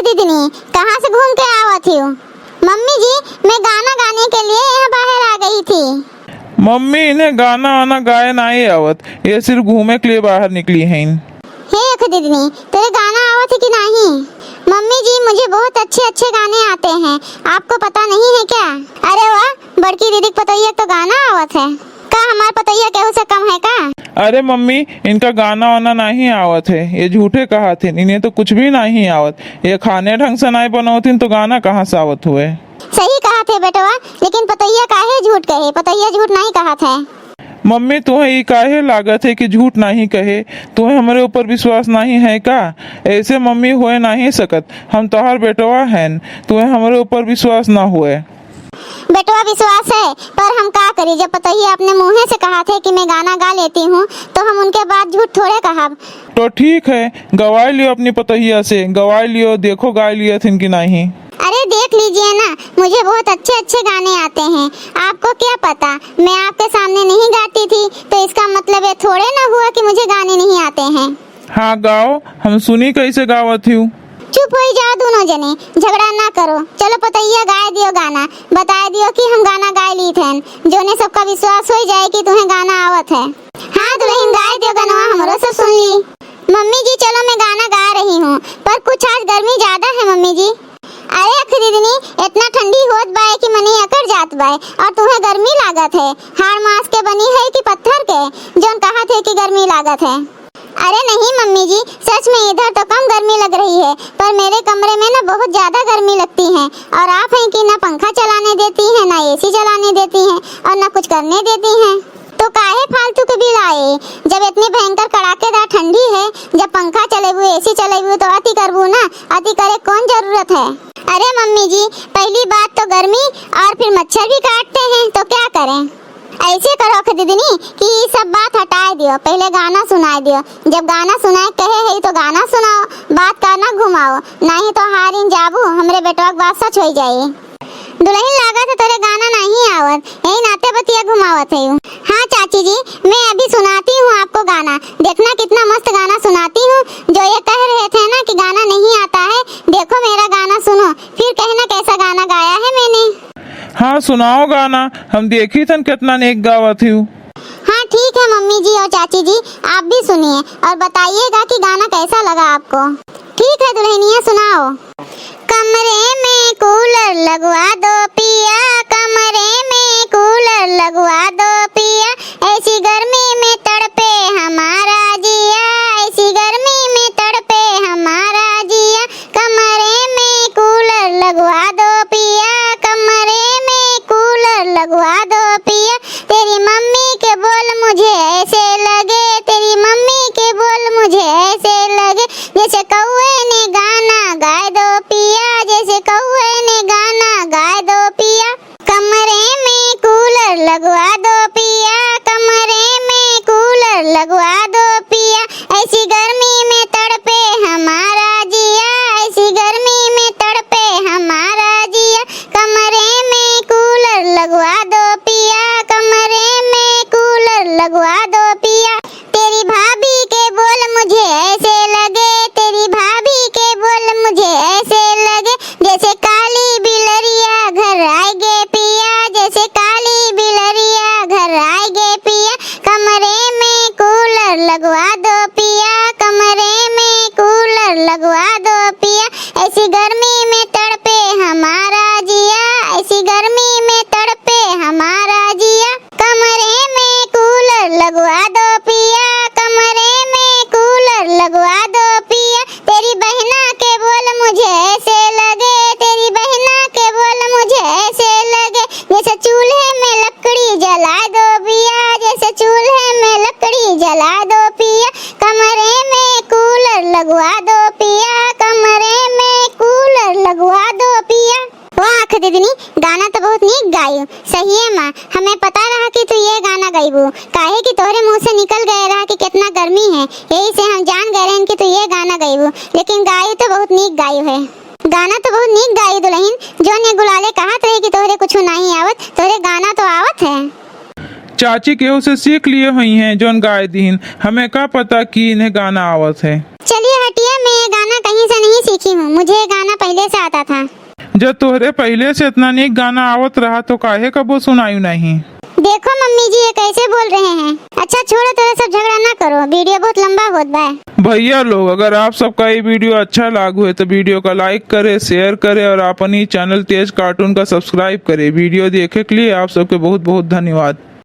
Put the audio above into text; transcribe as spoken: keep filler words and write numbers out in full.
दीदिनी, कहाँ से घूम के आवत हिउ? मम्मी जी, मैं गाना गाने के लिए यहाँ बाहर आ गई थी। मम्मी, इन्हें गाना वाना गाए नाहीं आवत, ये सिर्फ घूमे के लिए बाहर निकली हैं। हे अख दीदिनी, तेरे गाना आवत है कि नाहीं? मम्मी जी, मुझे बहुत अच्छे अच्छे गाने आते हैं, आपको पता नहीं है क्या? अरे वाह, बड़की दीदी के पतोहिया के तो गाना आवत है। का हमार पतोहिया केहू से कम है का? अरे मम्मी, इनका गाना वाना नाहीं आवत है, ये झूठे कहत हैं, इन्हें तो कुछ भी नाहीं आवत, ये खाने ढंग से नाहीं बनौत हैं तो गाना कहाँ से आवत हुए? सही कहत है बेटवा, लेकिन पतोहिया काहे झूठ कहे? पतोहिया झूठ नाहीं कहत है। मम्मी, तुहें ई काहे लागत है कि झूठ नाहीं कहे? तुहें हमरे ऊपर विश्वास नाहीं है का? ऐसे मम्मी होए नाहीं सकत, हम तोहार बेटवा हैं, तुहें हमरे ऊपर विश्वास ना हुए। बेटवा विश्वास है, पर हम का करी, जब पतोहिया अपने मुँहे से कहत है कि मैं गाना गा लेती हूँ, तो हम उनके बात झूठ थोड़े कहब। तो ठीक है, गवाई लियो अपनी पतोहिया से, गवाई लियो, देखो गाय लियत हैं कि नाहीं। अरे देख लीजिए ना, मुझे बहुत अच्छे अच्छे गाने आते हैं। आपको क्या पता, मैं आपके सामने नहीं गाती थी, तो इसका मतलब ये थोड़े ना हुआ कि मुझे गाने नहीं आते हैं। हाँ गाओ, हम सुनी कैसे गावत हिउ। चुप होई जाओ दोनों जने, झगड़ा ना करो। चलो पतोहिया गाए दियो गाना, बताए दियो कि हम गाना गाए लीत हैं, जोने सबका विश्वास होई जाए कि तुहें गाना आवत है। हाँ दुलहिन, गाए दियो गनवा, हमरो सब सुन ली। मम्मी जी चलो मैं गाना गा रही हूँ, पर कुछ आज गर्मी ज्यादा है मम्मी जी। अरे अख दीदिनी, इतना ठंडी होत बाय कि मने अकड़ जात बाय, और तुहें गर्मी लागत है। हाड़ मांस के बनी है कि पत्थर के, जोन कहत है कि गर्मी लागत है? अरे नहीं मम्मी जी, सच में इधर तो कम गर्मी लग रही है, पर मेरे कमरे में ना बहुत ज्यादा गर्मी लगती है, और आप हैं कि ना पंखा चलाने देती हैं, ना एसी चलाने देती हैं, और ना कुछ करने देती हैं। तो काहे फालतू के बिल आए, जब इतनी भयंकर कड़ाकेदार ठंडी है, जब पंखा चलेबू, एसी चलेबू तो अति करबू ना, अति करे कौन जरूरत है? अरे मम्मी जी, पहली बात तो गर्मी और फिर मच्छर भी काटते हैं, तो क्या करें? ऐसे करो अख दीदिनी कि ई सब बात हटाए दियो, पहले गाना सुनाए दियो। जब गाना सुनाए कहे है तो गाना सुनाओ, बात का ना घुमाओ, नहीं तो हारिन जाबू, हमरे बेटवा के बात सच होई जाई। दुलहिन, लागत है तोरे गाना नहीं आवत, यही नाते बतिया घुमावत है। हाँ चाची जी, मैं अभी सुनाती हूँ आपको गाना, देखना कितना मस्त गाना सुनाती हूँ। जो ये कह रहे थे ना कि गाना नहीं आता है, देखो मेरा गाना सुनो, फिर कहना कैसा गाना गाया है मैंने। हाँ सुनाओ गाना, हम देखी थन कितना नेक गावत हिउ। हाँ ठीक है मम्मी जी और चाची जी, आप भी सुनिए और बताइएगा कि गाना कैसा लगा आपको। ठीक है दुलहिनिया, सुनाओ। कमरे में कूलर लगवा दो पिया, कमरे में कूलर लगवा दो पिया, ऐसी गर्मी में तड़पे हमारा जिया, ऐसी गर्मी में तड़पे हमारा जिया। कमरे में कूलर लगवा दो पिया, कमरे में कूलर लगवा दो पिया। तेरी मम्मी के बोल मुझे ऐसे लगे, तेरी मम्मी के बोल मुझे ऐसे लगे, जैसे कौए ने गाना गाए दो पिया, जैसे कौए ने गाना गाए दो पिया। कमरे में कूलर लगवा दो पिया, कमरे में कूलर लगवा दो पिया, ऐसी गर्मी में तड़पे हमारा जिया, ऐसी गर्मी में तड़पे हमारा जिया। कमरे में कूलर लगवा दो पिया, कमरे में कूलर लगवा दो पिया। तेरी भाभी के बोल मुझे ऐसे लगे, तेरी भाभी के बोल मुझे ऐसे लगे, जैसे काली बिलरिया घर आए गे पिया, जैसे काली बिलरिया घर आए गे पिया। कमरे में कूलर लगवा दो पिया, कमरे में कूलर लगवा दो पिया, ऐसी गर्मी में तड़पे हमारा जिया, ऐसी गर्मी में तड़पे हमारा जिया। कमरे में कूलर लगवा दो पिया, कमरे में कूलर लगवा दो पिया। तेरी बहना के बोल मुझे ऐसे लगे, तेरी बहना के बोल मुझे ऐसे लगे, जैसे चूल्हे में लकड़ी जला दो पिया, जैसे चूल्हे में लकड़ी जला दो पिया। कमरे में कूलर लगवा दो पिया, कमरे में कूलर लगवा दो पिया। वाह अख दीदिनी, गाना तो बहुत नीक गायू। सहिए मा, हमें पता रहा कि तू ये गाना गइबू, काहे कि तोहरे मुँह से निकल गए रहा कि कितना गर्मी है, यही से हम जान गए रहन कि तू ये गाना गइबू, लेकिन गायू तो बहुत नीक गायू है। गाना तो बहुत नीक गायू दुलहिन, जोन ये गुलाले कहत रहे कि तोहरे कुछ नहीं आवत, तोहरे गाना तो आवत है। चाची केहू से सीख लिए हुई हैं, जोन गाए दीन। हमें का पता कि इन्हें गाना आवत है। चलिए हटिए, मैं ये गाना कहीं से नहीं सीखी हूँ, मुझे ये गाना कैसे आता था? जब तोहरे पहिले से इतना नीक गाना आवत रहा तो काहे कबो सुनायु नहीं? देखो मम्मी जी, ये कैसे बोल रहे हैं? अच्छा छोड़ो, तोहरे सब झगड़ा ना करो, वीडियो बहुत लंबा होत बा। भैया लोग, अगर आप सबका ये वीडियो अच्छा लागू है तो वीडियो का लाइक करे, शेयर करे और अपन ही चैनल तेज कार्टून का सब्सक्राइब करे। वीडियो देखे के लिए आप सबके बहुत बहुत धन्यवाद।